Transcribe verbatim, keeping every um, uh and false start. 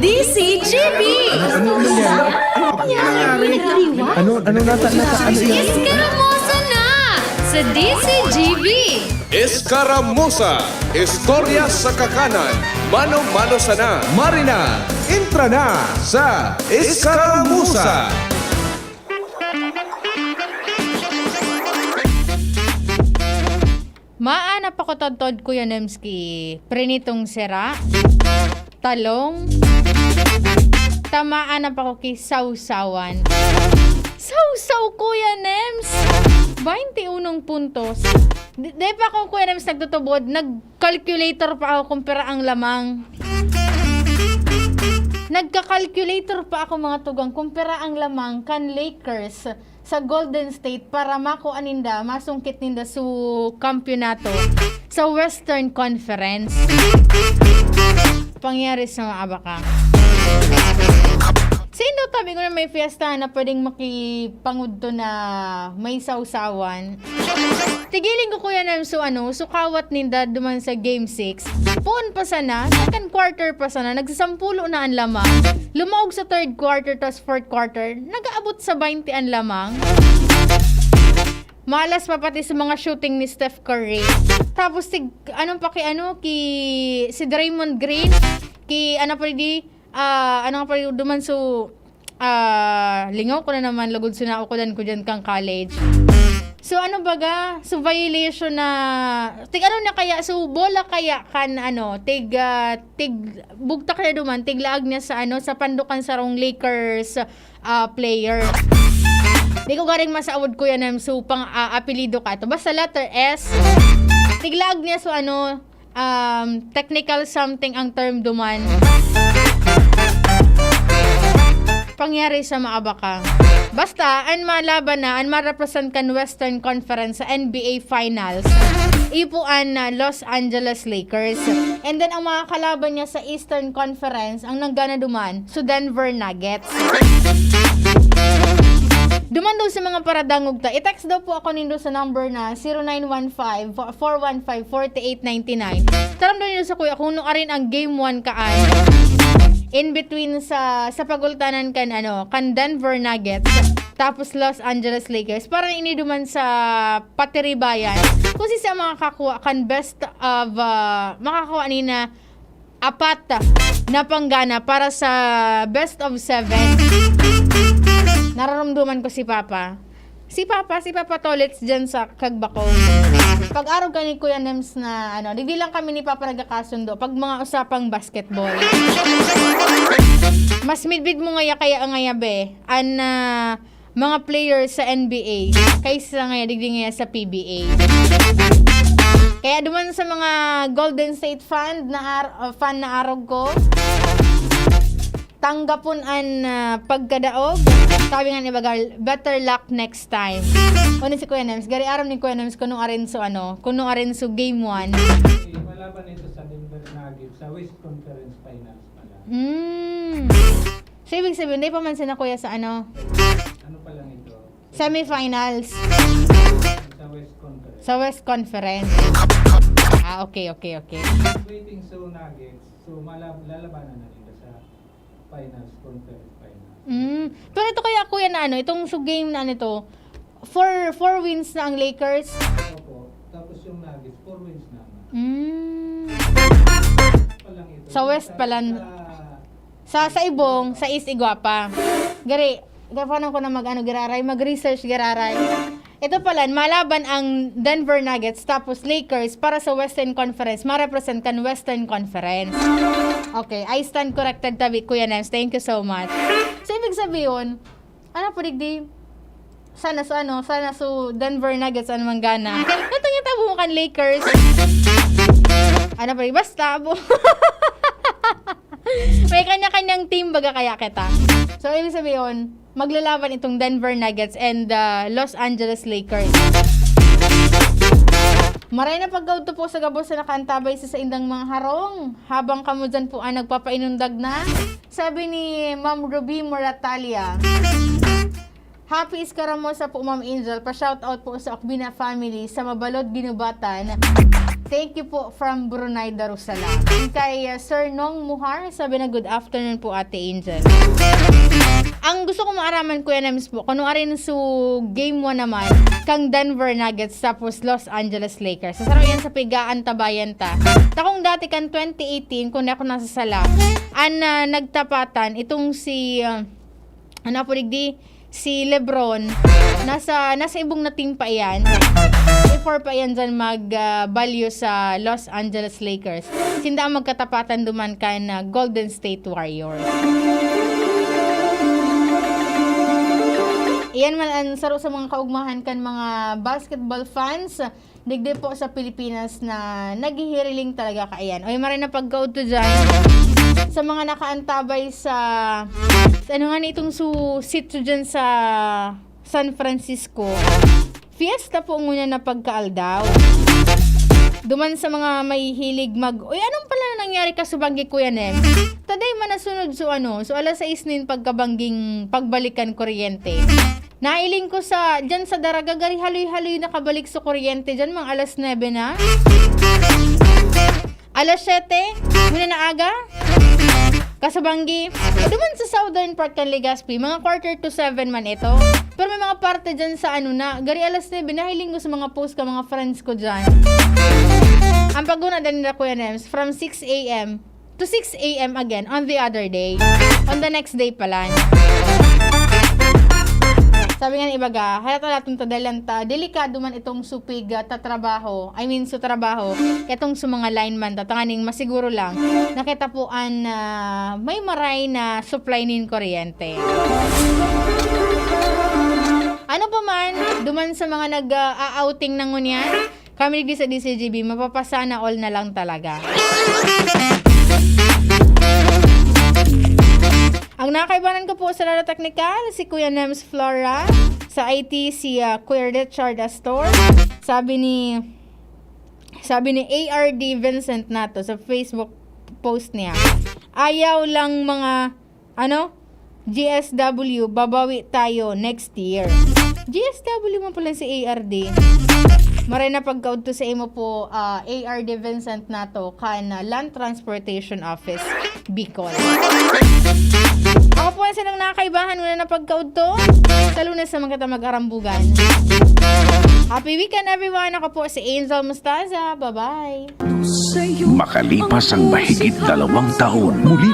D C G B. Ano, ano nangyari? Ano nangyari? Ano, ano nata-, nata-, ano yan? Iskaramosa na sa D C G B. Escaramuza, istorya sa kakanan, mano-mano sana. Marina, entra na sa Escaramuza. Maanap ako todtod, Kuya Nems, ki prinitong sira, talong, ta maanap ako ki sawsawan. Sawsaw, Kuya Nems! Bainti unong puntos. Di, di pa ako, Kuya Nems, nagtutubod, nag-calculator pa ako kung pira ang lamang. Nagka-calculator pa ako, mga tugang, kung pira ang lamang kan Lakers sa Golden State para makua ninda, masungkit ninda su kampiyonato sa Western Conference. Pangyari sa mga abaka. Sino tabi ko na may fiesta na pwedeng makipangudto na may sawsawan? Tigiling ko, Kuya Nam, so ano, so kawat ninda duman sa Game six. Poon pa sana, second quarter pa sana, nagsasampulo na an lamang. Lumaog sa third quarter, tas fourth quarter, nag-aabot sa baynte an lamang. Malas pa pati sa mga shooting ni Steph Curry. Tapos tig, anong paki ano, ki, si Draymond Green, ki, ano pa di, ah, ano nga pa di, duman so, ah, lingaw ko na naman, lugod so naukodan ko dyan kang college. So, ano baga? So, violation na, tig ano na kaya? So, bola kaya kan, ano, tig, ah, tig, bugtak na duman, tiglaag niya sa, ano, sa pandukan sarong Lakers, ah, player. Di ko garing masaod, Kuya Nam, so, pang, ah, apelido ka to. Basta letter S. Tiglaag niya, so, ano, um, technical something ang term duman. Pangyari sa maabaka. Basta, an malaban na, an ma-represent kan Western Conference sa N B A Finals, ipuan na Los Angeles Lakers. And then, ang mga kalaban niya sa Eastern Conference, ang nanggana duman, so Denver Nuggets. Duman daw sa mga paradangog ta, i-text daw po ako nindo sa number na zero nine one five, four one five, forty eight ninety nine. Taram daw nindo sa kuya kung nuarin ang game one kaan. In between sa, sa pagultanan kan, ano, kan Denver Nuggets, tapos Los Angeles Lakers. Para ini duman sa patiribayan. Kung si sa mga kakuha kan best of, ah, makakuha ni na apat na panggana para sa best of seven. Nararamdaman ko si Papa. Si Papa, si Papa Tolits dyan sa Kagbako. Pag-arog ka ni Kuya Nems na, ano, digdi lang kami ni Papa nagkakasundo pag mga usapang basketball. Mas midbid mo ngaya kaya ngaya, be. An, ah, mga players sa N B A kaysa ngaya digdi ngaya sa P B A. Kaya duman sa mga Golden State fan na ar-, uh, fan na arog ko, tanggapon an, ah, pagkadaog. Sabi nga ni Bagal, "Better luck next time." Ano si Kuya Nems? Gari aram ni Kuya Nems kung nung arin so ano, kung nung arin so game one. Malaban ito sa Denver Nuggets sa West Conference Finals pala. Mm. So, ibig sabihin, di pa man sila, Kuya, sa ano? Ano pa lang ito? Semifinals. Sa West Conference. Sa West Conference. Ah, okay, okay, okay. Waiting so Nuggets. So, malab-, lalabanan na nila sa finals, conference finals. Mm. Pero ito kaya, Kuya, na ano, itong so game na ano to, four, four wins na ang Lakers. Opo. Tapos yung Nuggets, four wins na. Mm. Pa lang ito. Sa West pala. Sa Sa, sa Ibong, sa East Igwa pa. Gari, gapanan ko na mag-ano, giraray, mag-research, giraray. Ito pala, malaban ang Denver Nuggets tapos Lakers para sa Western Conference. Ma-represent kan Western Conference. Okay, I stand corrected tabi, Kuya Nems. Thank you so much. So, ibig sabihin, ano po, digdi? Sana sa ano, sana sa Denver Nuggets, ano man gana. Ito nga tabo mo kan Lakers. Ano pa, basta, abo. May kanya-kanyang team, baga kaya kita. So, ibig sabihin, maglalaban itong Denver Nuggets and, uh, Los Angeles Lakers. Maray na pagkaudto po sa gabos na nakaantabay sa saindang mga harong. Habang kamo dyan po ang nagpapainundag na, sabi ni Ma'am Ruby Moratalia, "Happy Escaramosa po, Ma'am Angel. Pa-shoutout po sa Okbina family sa Mabalod, Ginubatan." Thank you po from Brunei Darussalam. Kay, uh, Sir Nong Muhar, sabi na, "Good afternoon po, Ate Angel." Ang gusto ko maaraman, Kuya Nems po, kung ano rin su game one naman, kang Denver Nuggets tapos Los Angeles Lakers. Sa saro yan sa pigaan tabayan ta. Takong dati kan twenty eighteen, kung di ako nasasala, an, ah, nagtapatan, itong si, ah, ano po digdi, si LeBron, nasa, nasa ibong na team pa iyan. Before pa iyan dyan mag, ah, balyo sa Los Angeles Lakers. Sinda ang magkatapatan duman kan, ah, Golden State Warriors. Iyan man ang saro sa mga kaugmahan kan mga basketball fans digdi po sa Pilipinas na naghihiriling talaga kaiyan. Oy, maray na pagkaudto dyan sa mga nakaantabay sa, sa ano nga nitong su sitio dyan sa San Francisco. Fiesta po ngunyan na pagkaaldaw. Duman sa mga mahihilig mag, uy, anong pala na nangyari kasubanggi, Kuya Nem? Taday man nasunod so ano, so alas sais nin pagkabangging pagbalikan kuryente. Nailing ko sa, dyan sa Daraga, gari haloy-haloy nakabalik sa kuryente dyan, mga alas nuebe na. Alas siyete, muna na aga. Kasabanggi, duman sa southern part kan Legazpi, mga quarter to seven man ito. Pero may mga parte dyan sa ano na, gari alas nuebe, nahiling ko sa mga post ka mga friends ko dyan. Ang paguna din nila Kuya Nems, from six a m to six a m again on the other day. On the next day pala. Sabi nga ni ibaga, halata natin ta, dahil lang ta, delikado man itong supig ah, tatrabaho, I mean, sa trabaho, itong sa mga lineman, tatanganing masiguro lang, nakita po an ah, may maray na supply nin kuryente. Ano pa man, duman sa mga nag-outing na ngunyan, kami digdi sa D C G B, mapapasana all na lang talaga. Ang nakaibanan ko po sa Laro Teknikal, si Kuya Nems Flora. Sa I T, si ah, Kuya Richard Astor. Sabi ni, sabi ni A R D Vincent nato sa Facebook post niya, ayaw lang mga, ano, G S W, babawi tayo next year. G S W mo pala si A R D. Maray na pagkaudto sa imo po, ah, A R D Vincent nato kan ah, Land Transportation Office, Bicol. Ako po ang sinong nakaibahan, una na pagkaudto. Sa Lunes naman kita mag-arambugan. Happy weekend, everyone! Ako po si Angel Mostaza. Bye-bye! Makalipas ang mahigit dalawang taon, muli